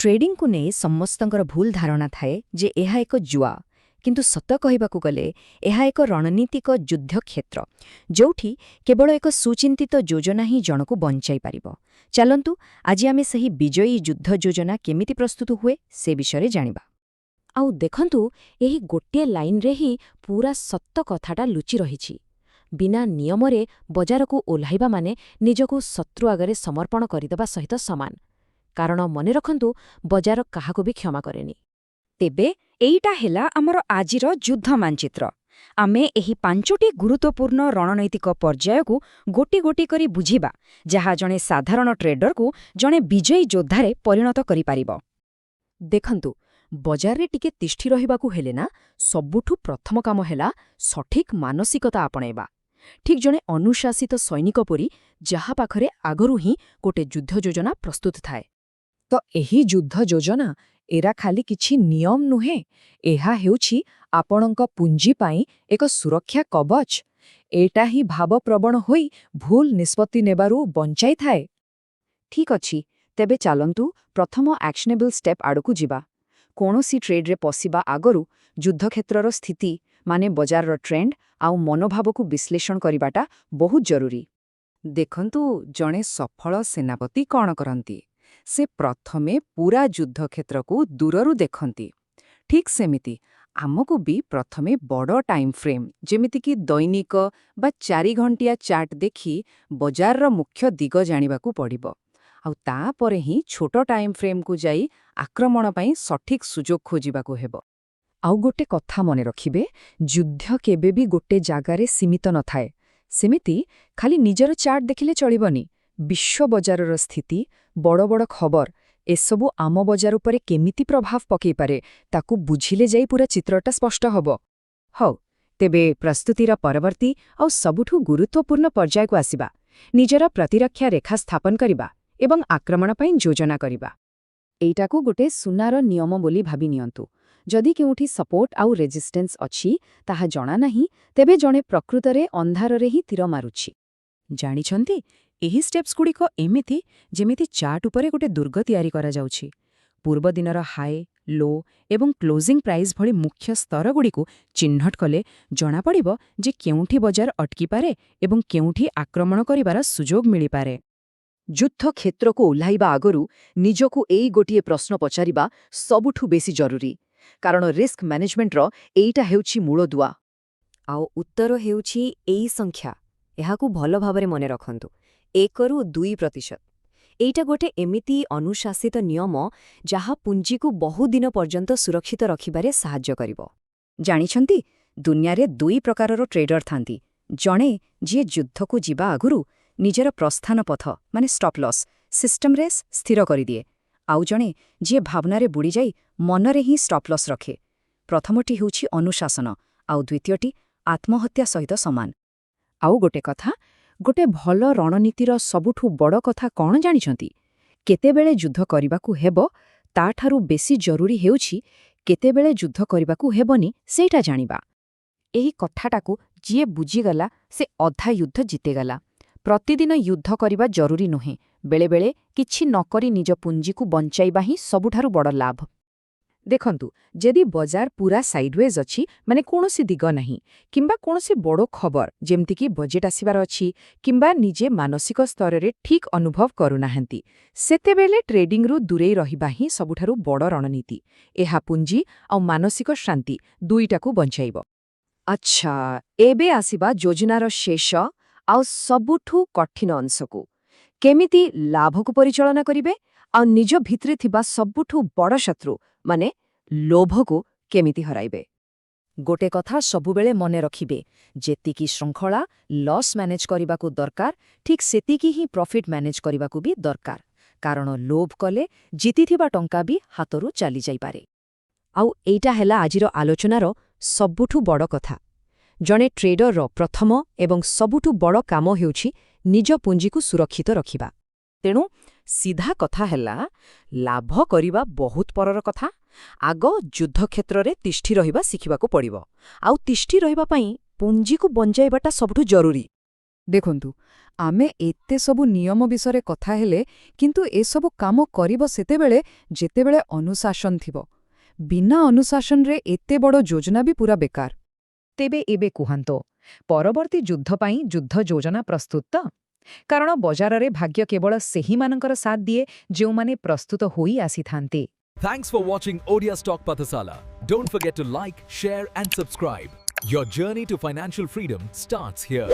ଟ୍ରେଡିଂକୁ ନେଇ ସମସ୍ତଙ୍କର ଭୁଲ ଧାରଣା ଥାଏ ଯେ ଏହା ଏକ ଜୁଆ। କିନ୍ତୁ ସତ କହିବାକୁ ଗଲେ ଏହା ଏକ ରଣନୀତିକ ଯୁଦ୍ଧକ୍ଷେତ୍ର, ଯୋଉଠି କେବଳ ଏକ ସୁଚିନ୍ତିତ ଯୋଜନା ହିଁ ଜଣକୁ ବଞ୍ଚାଇ ପାରିବ। ଚାଲନ୍ତୁ, ଆଜି ଆମେ ସେହି ବିଜୟୀ ଯୁଦ୍ଧ ଯୋଜନା କେମିତି ପ୍ରସ୍ତୁତ ହୁଏ, ସେ ବିଷୟରେ ଜାଣିବା। ଆଉ ଦେଖନ୍ତୁ, ଏହି ଗୋଟିଏ ଲାଇନରେ ହିଁ ପୂରା ସତ କଥାଟା ଲୁଚି ରହିଛି। ବିନା ନିୟମରେ ବଜାରକୁ ଓହ୍ଲାଇବା ମାନେ ନିଜକୁ ଶତ୍ରୁ ଆଗରେ ସମର୍ପଣ କରିଦେବା ସହିତ ସମାନ। କାରଣ ମନେ ରଖନ୍ତୁ, ବଜାର କାହାକୁ ବି କ୍ଷମା କରେନି। ତେବେ ଏଇଟା ହେଲା ଆମର ଆଜିର ଯୁଦ୍ଧ ମାନଚିତ୍ର। ଆମେ ଏହି ପାଞ୍ଚଟି ଗୁରୁତ୍ୱପୂର୍ଣ୍ଣ ରଣନୈତିକ ପର୍ଯ୍ୟାୟକୁ ଗୋଟି ଗୋଟି କରି ବୁଝିବା, ଯାହା ଜଣେ ସାଧାରଣ ଟ୍ରେଡରକୁ ଜଣେ ବିଜୟୀ ଯୋଦ୍ଧାରେ ପରିଣତ କରିପାରିବ। ଦେଖନ୍ତୁ, ବଜାରରେ ଟିକେ ତିଷ୍ଠି ରହିବାକୁ ହେଲେ ନା, ସବୁଠୁ ପ୍ରଥମ କାମ ହେଲା ସଠିକ୍ ମାନସିକତା ଆପଣେଇବା, ଠିକ୍ ଜଣେ ଅନୁଶାସିତ ସୈନିକ ପରି, ଯାହା ପାଖରେ ଆଗରୁ ହିଁ ଗୋଟେ ଯୁଦ୍ଧ ଯୋଜନା ପ୍ରସ୍ତୁତ ଥାଏ। ତ ଏହି ଯୁଦ୍ଧ ଯୋଜନା ଏରା ଖାଲି କିଛି ନିୟମ ନୁହେଁ, ଏହା ହେଉଛି ଆପଣଙ୍କ ପୁଞ୍ଜି ପାଇଁ ଏକ ସୁରକ୍ଷା କବଚ। ଏଇଟା ହିଁ ଭାବପ୍ରବଣ ହୋଇ ଭୁଲ ନିଷ୍ପତ୍ତି ନେବାରୁ ବଞ୍ଚାଇଥାଏ। ଠିକ୍ ଅଛି, ତେବେ ଚାଲନ୍ତୁ ପ୍ରଥମ ଆକ୍ସନେବଲ୍ ଷ୍ଟେପ୍ ଆଡ଼କୁ ଯିବା। କୌଣସି ଟ୍ରେଡ୍ରେ ପଶିବା ଆଗରୁ ଯୁଦ୍ଧକ୍ଷେତ୍ରର ସ୍ଥିତି, ମାନେ ବଜାରର ଟ୍ରେଣ୍ଡ ଆଉ ମନୋଭାବକୁ ବିଶ୍ଳେଷଣ କରିବାଟା ବହୁତ ଜରୁରୀ। ଦେଖନ୍ତୁ, ଜଣେ ସଫଳ ସେନାପତି କ'ଣ କରନ୍ତି? ସେ ପ୍ରଥମେ ପୂରା ଯୁଦ୍ଧକ୍ଷେତ୍ରକୁ ଦୂରରୁ ଦେଖନ୍ତି। ଠିକ୍ ସେମିତି ଆମକୁ ବି ପ୍ରଥମେ ବଡ଼ ଟାଇମ୍ ଫ୍ରେମ୍, ଯେମିତିକି ଦୈନିକ ବା 4 ଘଣ୍ଟିଆ ଚାର୍ଟ ଦେଖି ବଜାରର ମୁଖ୍ୟ ଦିଗ ଜାଣିବାକୁ ପଡ଼ିବ। ଆଉ ତାପରେ ହିଁ ଛୋଟ ଟାଇମ୍ ଫ୍ରେମ୍କୁ ଯାଇ ଆକ୍ରମଣ ପାଇଁ ସଠିକ୍ ସୁଯୋଗ ଖୋଜିବାକୁ ହେବ। ଆଉ ଗୋଟେ କଥା ମନେ ରଖିବେ, ଯୁଦ୍ଧ କେବେ ବି ଗୋଟେ ଜାଗାରେ ସୀମିତ ନଥାଏ। ସେମିତି ଖାଲି ନିଜର ଚାର୍ଟ ଦେଖିଲେ ଚଳିବନି। ବିଶ୍ୱ ବଜାରର ସ୍ଥିତି, ବଡ଼ ବଡ଼ ଖବର, ଏସବୁ ଆମ ବଜାର ଉପରେ କେମିତି ପ୍ରଭାବ ପକେଇପାରେ, ତାକୁ ବୁଝିଲେ ଯାଇ ପୂରା ଚିତ୍ରଟା ସ୍ପଷ୍ଟ ହେବ। ହଉ, ତେବେ ପ୍ରସ୍ତୁତିର ପରବର୍ତ୍ତୀ ଆଉ ସବୁଠୁ ଗୁରୁତ୍ୱପୂର୍ଣ୍ଣ ପର୍ଯ୍ୟାୟକୁ ଆସିବା, ନିଜର ପ୍ରତିରକ୍ଷା ରେଖା ସ୍ଥାପନ କରିବା ଏବଂ ଆକ୍ରମଣ ପାଇଁ ଯୋଜନା କରିବା। ଏଇଟାକୁ ଗୋଟେ ସୁନାର ନିୟମ ବୋଲି ଭାବି ନିଅନ୍ତୁ। ଯଦି କେଉଁଠି ସପୋର୍ଟ ଆଉ ରେଜିଷ୍ଟେନ୍ସ ଅଛି ତାହା ଜଣା ନାହିଁ, ତେବେ ଜଣେ ପ୍ରକୃତରେ ଅନ୍ଧାରରେ ହିଁ ତୀର ମାରୁଛି। ଜାଣିଛନ୍ତି, ଏହି ଷ୍ଟେପ୍ସଗୁଡ଼ିକ ଏମିତି ଯେମିତି ଚାର୍ଟ ଉପରେ ଗୋଟେ ଦୁର୍ଗ ତିଆରି କରାଯାଉଛି। ପୂର୍ବ ଦିନର ହାଇ, ଲୋ ଏବଂ କ୍ଲୋଜିଂ ପ୍ରାଇସ୍ ଭଳି ମୁଖ୍ୟ ସ୍ତରଗୁଡ଼ିକୁ ଚିହ୍ନଟ କଲେ ଜଣାପଡ଼ିବ ଯେ କେଉଁଠି ବଜାର ଅଟକିପାରେ ଏବଂ କେଉଁଠି ଆକ୍ରମଣ କରିବାର ସୁଯୋଗ ମିଳିପାରେ। ଯୁଦ୍ଧକ୍ଷେତ୍ରକୁ ଓହ୍ଲାଇବା ଆଗରୁ ନିଜକୁ ଏଇ ଗୋଟିଏ ପ୍ରଶ୍ନ ପଚାରିବା ସବୁଠୁ ବେଶୀ ଜରୁରୀ, କାରଣ ରିସ୍କ ମ୍ୟାନେଜମେଣ୍ଟର ଏଇଟା ହେଉଛି ମୂଳଦୁଆ। ଆଉ ଉତ୍ତର ହେଉଛି ଏଇ ସଂଖ୍ୟା। ଏହାକୁ ଭଲ ଭାବରେ ମନେ ରଖନ୍ତୁ, 1ରୁ 2%। ଏଇଟା ଗୋଟେ ଏମିତି ଅନୁଶାସିତ ନିୟମ ଯାହା ପୁଞ୍ଜିକୁ ବହୁଦିନ ପର୍ଯ୍ୟନ୍ତ ସୁରକ୍ଷିତ ରଖିବାରେ ସାହାଯ୍ୟ କରିବ। ଜାଣିଛନ୍ତି, ଦୁନିଆରେ ଦୁଇ ପ୍ରକାରର ଟ୍ରେଡର ଥାନ୍ତି। ଜଣେ ଯିଏ ଯୁଦ୍ଧକୁ ଯିବା ଆଗରୁ ନିଜର ପ୍ରସ୍ଥାନ ପଥ, ମାନେ ଷ୍ଟପ୍ ଲସ୍ ସିଷ୍ଟମରେ ସ୍ଥିର କରିଦିଏ, ଆଉ ଜଣେ ଯିଏ ଭାବନାରେ ବୁଡ଼ିଯାଇ ମନରେ ହିଁ ଷ୍ଟପ୍ ଲସ୍ ରଖେ। ପ୍ରଥମଟି ହେଉଛି ଅନୁଶାସନ, ଆଉ ଦ୍ୱିତୀୟଟି ଆତ୍ମହତ୍ୟା ସହିତ ସମାନ। ଆଉ ଗୋଟେ କଥା, ଗୋଟେ ଭଲ ରଣନୀତିର ସବୁଠୁ ବଡ଼ କଥା କ'ଣ ଜାଣିଛନ୍ତି? କେତେବେଳେ ଯୁଦ୍ଧ କରିବାକୁ ହେବ, ତାଠାରୁ ବେଶୀ ଜରୁରୀ ହେଉଛି କେତେବେଳେ ଯୁଦ୍ଧ କରିବାକୁ ହେବନି, ସେଇଟା ଜାଣିବା। ଏହି କଥାଟାକୁ ଯିଏ ବୁଝିଗଲା, ସେ ଅଧା ଯୁଦ୍ଧ ଜିତିଗଲା। ପ୍ରତିଦିନ ଯୁଦ୍ଧ କରିବା ଜରୁରୀ ନୁହେଁ। ବେଳେବେଳେ କିଛି ନକରି ନିଜ ପୁଞ୍ଜିକୁ ବଞ୍ଚାଇବା ହିଁ ସବୁଠାରୁ ବଡ଼ ଲାଭ। ଦେଖନ୍ତୁ, ଯଦି ବଜାର ପୂରା ସାଇଡୱେଜ୍ ଅଛି, ମାନେ କୌଣସି ଦିଗ ନାହିଁ, କିମ୍ବା କୌଣସି ବଡ଼ ଖବର, ଯେମିତିକି ବଜେଟ୍ ଆସିବାର ଅଛି, କିମ୍ବା ନିଜେ ମାନସିକ ସ୍ତରରେ ଠିକ୍ ଅନୁଭବ କରୁନାହାନ୍ତି, ସେତେବେଳେ ଟ୍ରେଡିଂରୁ ଦୂରେଇ ରହିବା ହିଁ ସବୁଠାରୁ ବଡ଼ ରଣନୀତି। ଏହା ପୁଞ୍ଜି ଆଉ ମାନସିକ ଶାନ୍ତି ଦୁଇଟାକୁ ବଞ୍ଚାଇବ। ଆଚ୍ଛା, ଏବେ ଆସିବା ଯୋଜନାର ଶେଷ ଆଉ ସବୁଠୁ କଠିନ ଅଂଶକୁ। କେମିତି ଲାଭକୁ ପରିଚାଳନା କରିବେ ଆଉ ନିଜ ଭିତରେ ଥିବା ସବୁଠୁ ବଡ଼ ଶତ୍ରୁ, ମାନେ ଲୋଭକୁ କେମିତି ହରାଇବେ। ଗୋଟେ କଥା ସବୁବେଳେ ମନେ ରଖିବେ, ଯେତିକି ଶୃଙ୍ଖଳା ଲସ୍ ମ୍ୟାନେଜ୍ କରିବାକୁ ଦରକାର, ଠିକ୍ ସେତିକି ହିଁ ପ୍ରଫିଟ୍ ମ୍ୟାନେଜ୍ କରିବାକୁ ବି ଦରକାର। କାରଣ ଲୋଭ କଲେ ଜିତିଥିବା ଟଙ୍କା ବି ହାତରୁ ଚାଲିଯାଇପାରେ। ଆଉ ଏଇଟା ହେଲା ଆଜିର ଆଲୋଚନାର ସବୁଠୁ ବଡ଼ କଥା। ଜଣେ ଟ୍ରେଡରର ପ୍ରଥମ ଏବଂ ସବୁଠୁ ବଡ଼ କାମ ହେଉଛି ନିଜ ପୁଞ୍ଜିକୁ ସୁରକ୍ଷିତ ରଖିବା। ତେଣୁ ସିଧା କଥା ହେଲା, ଲାଭ କରିବା ବହୁତ ପରର କଥା, ଆଗ ଯୁଦ୍ଧକ୍ଷେତ୍ରରେ ତିଷ୍ଠି ରହିବା ଶିଖିବାକୁ ପଡ଼ିବ। ଆଉ ତିଷ୍ଠି ରହିବା ପାଇଁ ପୁଞ୍ଜିକୁ ବଞ୍ଚାଇବାଟା ସବୁଠୁ ଜରୁରୀ। ଦେଖନ୍ତୁ, ଆମେ ଏତେ ସବୁ ନିୟମ ବିଷୟରେ କଥା ହେଲେ, କିନ୍ତୁ ଏସବୁ କାମ କରିବ ସେତେବେଳେ ଯେତେବେଳେ ଅନୁଶାସନ ଥିବ। ବିନା ଅନୁଶାସନରେ ଏତେ ବଡ଼ ଯୋଜନା ବି ପୁରା ବେକାର। ତେବେ ଏବେ କୁହନ୍ତୁ, ପରବର୍ତ୍ତୀ ଯୁଦ୍ଧ ପାଇଁ ଯୁଦ୍ଧ ଯୋଜନା ପ୍ରସ୍ତୁତ ତ? କାରଣ ବଜାରରେ ଭାଗ୍ୟ କେବଳ ସେହିମାନଙ୍କର ସାଥ ଦିଏ ଯେଉଁମାନେ ପ୍ରସ୍ତୁତ ହୋଇ ଆସିଥାନ୍ତି। Thanks for watching Odia Stock Pathasala. Don't forget to like, share, and subscribe. Your journey to financial freedom starts here.